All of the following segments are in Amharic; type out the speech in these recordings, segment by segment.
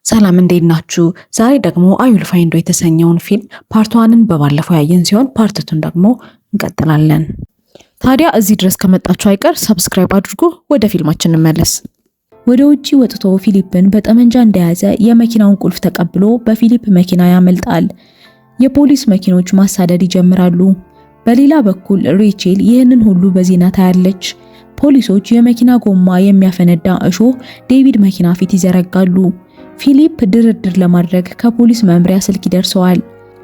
ሰላም፣ እንዴት ናችሁ? ዛሬ ደግሞ I Will Find a Way የተሰኘውን ፊልም part one ን በባለፈው ያየን ሲሆን part two ን ደግሞ እንቀጥላለን። ታዲያ እዚህ ድረስ ከመጣችሁ አይቀር subscribe አድርጉ። ወደ ፊልማችን እንመለስ። ወደ ውጪ ወጥቶ ፊሊፕን በጠመንጃ እንደያዘ የመኪናውን ቁልፍ ተቀብሎ በፊሊፕ መኪና ያመልጣል። የፖሊስ መኪኖች ማሳደድ ይጀምራሉ። በሌላ በኩል ሬቼል ይህንን ሁሉ በዜና ታያለች። ፖሊሶች የመኪና ጎማ የሚያፈነዳ እሾህ ዴቪድ መኪና ፊት ይዘረጋሉ። ፊሊፕ ድርድር ለማድረግ ከፖሊስ መምሪያ ስልክ ይደርሰዋል።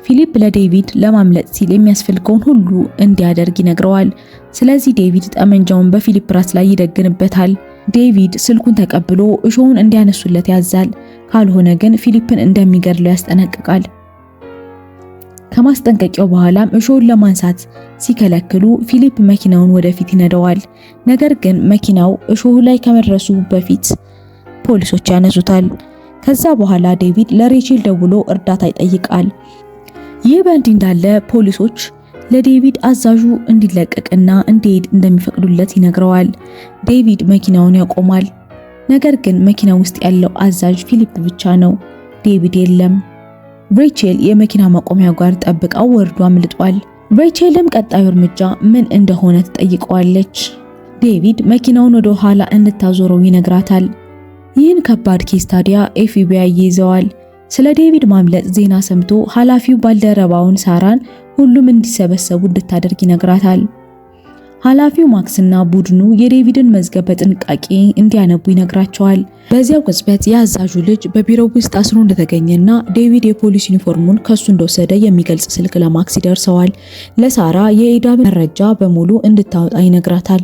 ፊሊፕ ለዴቪድ ለማምለጥ ሲል የሚያስፈልገውን ሁሉ እንዲያደርግ ይነግረዋል። ስለዚህ ዴቪድ ጠመንጃውን በፊሊፕ ራስ ላይ ይደግንበታል። ዴቪድ ስልኩን ተቀብሎ እሾሁን እንዲያነሱለት ያዛል። ካልሆነ ግን ፊሊፕን እንደሚገድለው ያስጠነቅቃል። ከማስጠንቀቂያው በኋላም እሾሁን ለማንሳት ሲከለክሉ ፊሊፕ መኪናውን ወደፊት ይነዳዋል። ነገር ግን መኪናው እሾሁ ላይ ከመድረሱ በፊት ፖሊሶች ያነሱታል። ከዛ በኋላ ዴቪድ ለሬቼል ደውሎ እርዳታ ይጠይቃል። ይህ በእንዲህ እንዳለ ፖሊሶች ለዴቪድ አዛዡ እንዲለቀቅና እንዲሄድ እንደሚፈቅዱለት ይነግረዋል። ዴቪድ መኪናውን ያቆማል። ነገር ግን መኪና ውስጥ ያለው አዛዥ ፊሊፕ ብቻ ነው፣ ዴቪድ የለም። ሬቼል የመኪና ማቆሚያው ጋር ጠብቃው ወርዶ አምልጧል። ሬቼልም ቀጣዩ እርምጃ ምን እንደሆነ ትጠይቀዋለች። ዴቪድ መኪናውን ወደ ኋላ እንድታዞረው ይነግራታል። ይህን ከባድ case ታዲያ ኤፍቢአይ ይይዘዋል። ስለ ዴቪድ ማምለጥ ዜና ሰምቶ ኃላፊው ባልደረባውን ሳራን ሁሉም እንዲሰበሰቡ እንድታደርግ ይነግራታል። ኃላፊው ማክስና ቡድኑ የዴቪድን መዝገብ በጥንቃቄ እንዲያነቡ ይነግራቸዋል። በዚያው ቅጽበት የአዛዡ ልጅ በቢሮው ውስጥ ታስሮ እንደተገኘና ዴቪድ የፖሊስ ዩኒፎርሙን ከሱ እንደወሰደ የሚገልጽ ስልክ ለማክስ ይደርሰዋል። ለሳራ የኤዳም መረጃ በሙሉ እንድታወጣ ይነግራታል።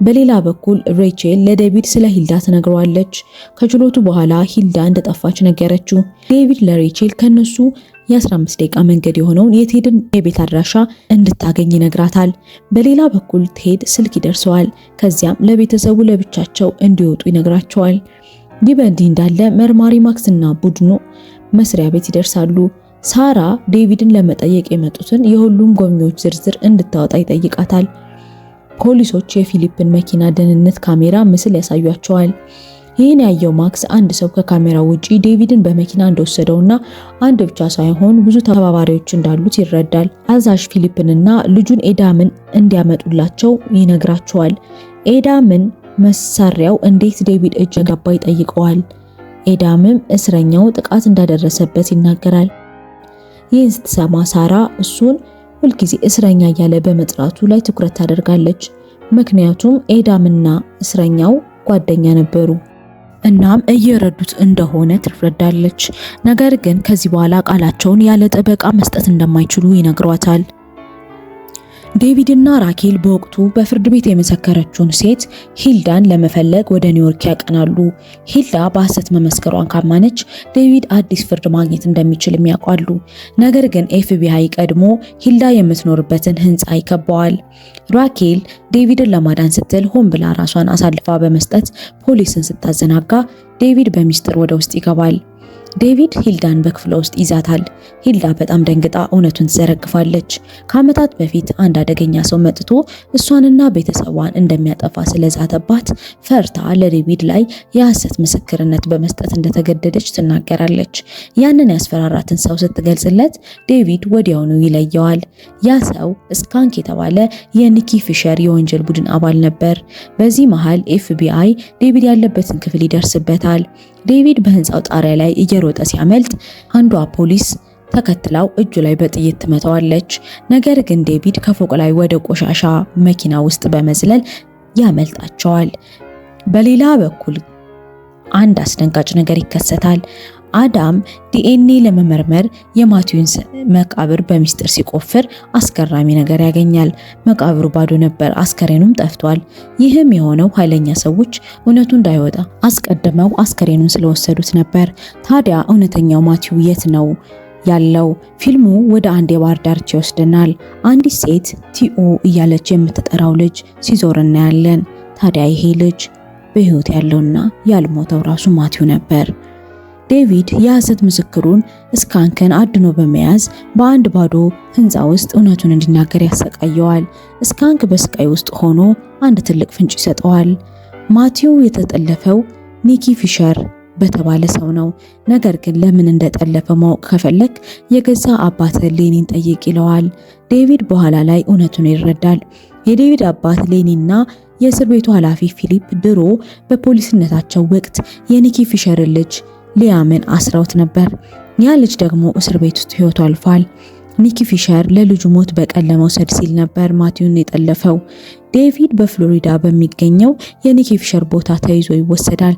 በሌላ በኩል ሬቼል ለዴቪድ ስለ ሂልዳ ትነግረዋለች። ከችሎቱ በኋላ ሂልዳ እንደጠፋች ነገረችው። ዴቪድ ለሬቼል ከነሱ የ15 ደቂቃ መንገድ የሆነውን የቴድን የቤት አድራሻ እንድታገኝ ይነግራታል። በሌላ በኩል ቴድ ስልክ ይደርሰዋል። ከዚያም ለቤተሰቡ ለብቻቸው እንዲወጡ ይነግራቸዋል። ይህ በእንዲህ እንዳለ መርማሪ ማክስና ቡድኑ መስሪያ ቤት ይደርሳሉ። ሳራ ዴቪድን ለመጠየቅ የመጡትን የሁሉም ጎብኚዎች ዝርዝር እንድታወጣ ይጠይቃታል። ፖሊሶች የፊሊፕን መኪና ደህንነት ካሜራ ምስል ያሳዩቸዋል። ይህን ያየው ማክስ አንድ ሰው ከካሜራው ውጪ ዴቪድን በመኪና እንደወሰደውና አንድ ብቻ ሳይሆን ብዙ ተባባሪዎች እንዳሉት ይረዳል። አዛዥ ፊሊፕንና ልጁን ኤዳምን እንዲያመጡላቸው ይነግራቸዋል። ኤዳምን መሳሪያው እንዴት ዴቪድ እጅ ገባ ይጠይቀዋል። ኤዳምም እስረኛው ጥቃት እንዳደረሰበት ይናገራል። ይህን ስትሰማ ሳራ እሱን ሁልጊዜ እስረኛ እያለ በመጥራቱ ላይ ትኩረት ታደርጋለች። ምክንያቱም ኤዳምና እስረኛው ጓደኛ ነበሩ። እናም እየረዱት እንደሆነ ትረዳለች። ነገር ግን ከዚህ በኋላ ቃላቸውን ያለ ጠበቃ መስጠት እንደማይችሉ ይነግሯታል። ዴቪድ እና ራኬል በወቅቱ በፍርድ ቤት የመሰከረችውን ሴት ሂልዳን ለመፈለግ ወደ ኒውዮርክ ያቀናሉ። ሂልዳ በሐሰት መመስከሯን ካመነች ዴቪድ አዲስ ፍርድ ማግኘት እንደሚችል ያውቃሉ። ነገር ግን ኤፍቢአይ ቀድሞ ሂልዳ የምትኖርበትን ህንፃ ይከበዋል። ራኬል ዴቪድን ለማዳን ስትል ሆን ብላ ራሷን አሳልፋ በመስጠት ፖሊስን ስታዘናጋ ዴቪድ በሚስጥር ወደ ውስጥ ይገባል። ዴቪድ ሂልዳን በክፍሏ ውስጥ ይዛታል። ሂልዳ በጣም ደንግጣ እውነቱን ትዘረግፋለች። ከዓመታት በፊት አንድ አደገኛ ሰው መጥቶ እሷንና ቤተሰቧን እንደሚያጠፋ ስለዛተባት ፈርታ ለዴቪድ ላይ የሐሰት ምስክርነት በመስጠት እንደተገደደች ትናገራለች። ያንን ያስፈራራትን ሰው ስትገልጽለት ዴቪድ ወዲያውኑ ይለየዋል። ያ ሰው ስካንክ የተባለ የኒኪ ፊሸር የወንጀል ቡድን አባል ነበር። በዚህ መሃል ኤፍቢአይ ዴቪድ ያለበትን ክፍል ይደርስበታል። ዴቪድ በህንፃው ጣሪያ ላይ እየሮጠ ሲያመልጥ አንዷ ፖሊስ ተከትላው እጁ ላይ በጥይት ትመታዋለች። ነገር ግን ዴቪድ ከፎቅ ላይ ወደ ቆሻሻ መኪና ውስጥ በመዝለል ያመልጣቸዋል። በሌላ በኩል አንድ አስደንጋጭ ነገር ይከሰታል። አዳም ዲኤንኤ ለመመርመር የማቲውን መቃብር በሚስጥር ሲቆፍር አስገራሚ ነገር ያገኛል። መቃብሩ ባዶ ነበር፣ አስከሬኑም ጠፍቷል። ይህም የሆነው ኃይለኛ ሰዎች እውነቱ እንዳይወጣ አስቀድመው አስከሬኑን ስለወሰዱት ነበር። ታዲያ እውነተኛው ማቲው የት ነው ያለው? ፊልሙ ወደ አንድ የባህር ዳርቻ ይወስደናል። አንዲት ሴት ቲኦ እያለች የምትጠራው ልጅ ሲዞር እናያለን። ታዲያ ይሄ ልጅ በህይወት ያለውና ያልሞተው ራሱ ማቲው ነበር። ዴቪድ የሐሰት ምስክሩን ስካንክን አድኖ በመያዝ በአንድ ባዶ ህንፃ ውስጥ እውነቱን እንዲናገር ያሰቃየዋል። ስካንክ በስቃይ ውስጥ ሆኖ አንድ ትልቅ ፍንጭ ይሰጠዋል። ማቲው የተጠለፈው ኒኪ ፊሸር በተባለ ሰው ነው። ነገር ግን ለምን እንደጠለፈ ማወቅ ከፈለክ የገዛ አባትህን ሌኒን ጠይቅ ይለዋል። ዴቪድ በኋላ ላይ እውነቱን ይረዳል። የዴቪድ አባት ሌኒና የእስር ቤቱ ኃላፊ ፊሊፕ ድሮ በፖሊስነታቸው ወቅት የኒኪ ፊሸርን ልጅ ሊያምን አስረውት ነበር። ያ ልጅ ደግሞ እስር ቤት ውስጥ ህይወቱ አልፏል። ኒኪ ፊሸር ለልጁ ሞት በቀል ለመውሰድ ሲል ነበር ማቲውን የጠለፈው። ዴቪድ በፍሎሪዳ በሚገኘው የኒኪ ፊሸር ቦታ ተይዞ ይወሰዳል።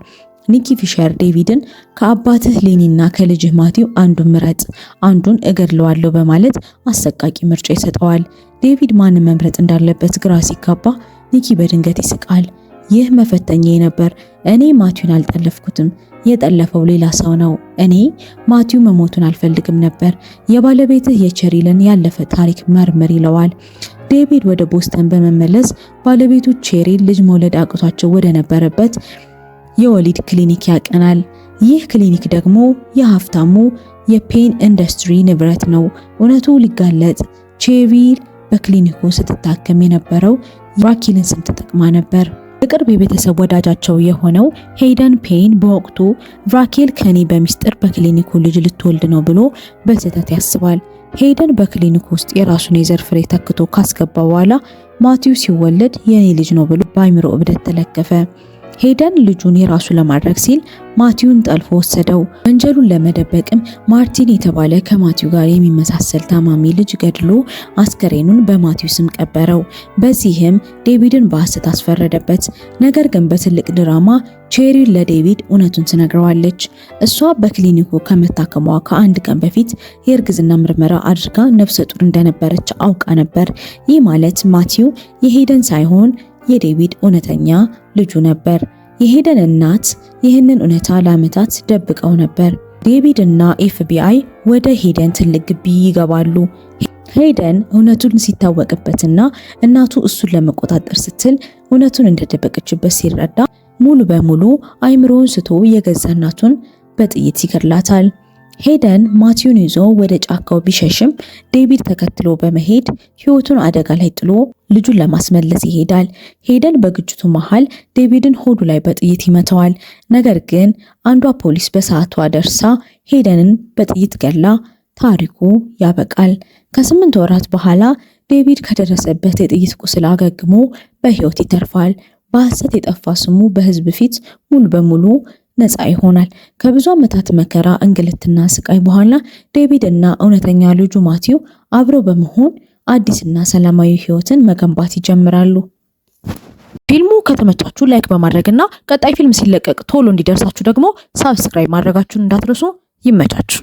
ኒኪ ፊሸር ዴቪድን ከአባትህ ሌኒና ከልጅህ ማቲው አንዱን ምረጥ፣ አንዱን እገድለዋለሁ በማለት አሰቃቂ ምርጫ ይሰጠዋል። ዴቪድ ማንን መምረጥ እንዳለበት ግራ ሲጋባ ኒኪ በድንገት ይስቃል። ይህ መፈተኛዬ ነበር። እኔ ማቲውን አልጠለፍኩትም፣ የጠለፈው ሌላ ሰው ነው። እኔ ማቲው መሞቱን አልፈልግም ነበር። የባለቤትህ የቼሪልን ያለፈ ታሪክ መርምር ይለዋል። ዴቪድ ወደ ቦስተን በመመለስ ባለቤቱ ቼሪል ልጅ መውለድ አቅቷቸው ወደ ነበረበት የወሊድ ክሊኒክ ያቀናል። ይህ ክሊኒክ ደግሞ የሀብታሙ የፔን ኢንዱስትሪ ንብረት ነው። እውነቱ ሊጋለጥ ቼሪል በክሊኒኩ ስትታከም የነበረው ራኪልን ስም ተጠቅማ ነበር። የቅርብ የቤተሰብ ወዳጃቸው የሆነው ሄይደን ፔን በወቅቱ ራኬል ከኔ በሚስጥር በክሊኒኩ ልጅ ልትወልድ ነው ብሎ በስህተት ያስባል። ሄይደን በክሊኒኩ ውስጥ የራሱን የዘር ፍሬ ተክቶ ካስገባ በኋላ ማቲው ሲወለድ የኔ ልጅ ነው ብሎ በአይምሮ እብደት ተለከፈ። ሄደን ልጁን የራሱ ለማድረግ ሲል ማቲውን ጠልፎ ወሰደው። ወንጀሉን ለመደበቅም ማርቲን የተባለ ከማቲው ጋር የሚመሳሰል ታማሚ ልጅ ገድሎ አስከሬኑን በማቲው ስም ቀበረው። በዚህም ዴቪድን በሐሰት አስፈረደበት። ነገር ግን በትልቅ ድራማ ቼሪል ለዴቪድ እውነቱን ትነግረዋለች። እሷ በክሊኒኩ ከመታከሟ ከአንድ ቀን በፊት የእርግዝና ምርመራ አድርጋ ነፍሰ ጡር እንደነበረች አውቃ ነበር። ይህ ማለት ማቲው የሄደን ሳይሆን የዴቪድ እውነተኛ ልጁ ነበር። የሄደን እናት ይህንን እውነታ ለዓመታት ደብቀው ነበር። ዴቪድ እና ኤፍቢአይ ወደ ሄደን ትልቅ ግቢ ይገባሉ። ሄደን እውነቱን ሲታወቅበትና እናቱ እሱን ለመቆጣጠር ስትል እውነቱን እንደደበቀችበት ሲረዳ ሙሉ በሙሉ አይምሮውን ስቶ የገዛ እናቱን በጥይት ይገድላታል። ሄደን ማቲውን ይዞ ወደ ጫካው ቢሸሽም ዴቪድ ተከትሎ በመሄድ ህይወቱን አደጋ ላይ ጥሎ ልጁን ለማስመለስ ይሄዳል። ሄደን በግጭቱ መሃል ዴቪድን ሆዱ ላይ በጥይት ይመታዋል። ነገር ግን አንዷ ፖሊስ በሰዓቷ ደርሳ ሄደንን በጥይት ገድላ ታሪኩ ያበቃል። ከ8 ወራት በኋላ ዴቪድ ከደረሰበት የጥይት ቁስል አገግሞ በህይወት ይተርፋል። በሐሰት የጠፋ ስሙ በህዝብ ፊት ሙሉ በሙሉ ነፃ ይሆናል። ከብዙ ዓመታት መከራ፣ እንግልትና ስቃይ በኋላ ዴቪድ እና እውነተኛ ልጁ ማቲው አብረው በመሆን አዲስና ሰላማዊ ህይወትን መገንባት ይጀምራሉ። ፊልሙ ከተመቻችሁ like በማድረግ እና ቀጣይ ፊልም ሲለቀቅ ቶሎ እንዲደርሳችሁ ደግሞ subscribe ማድረጋችሁን እንዳትረሱ። ይመቻችሁ።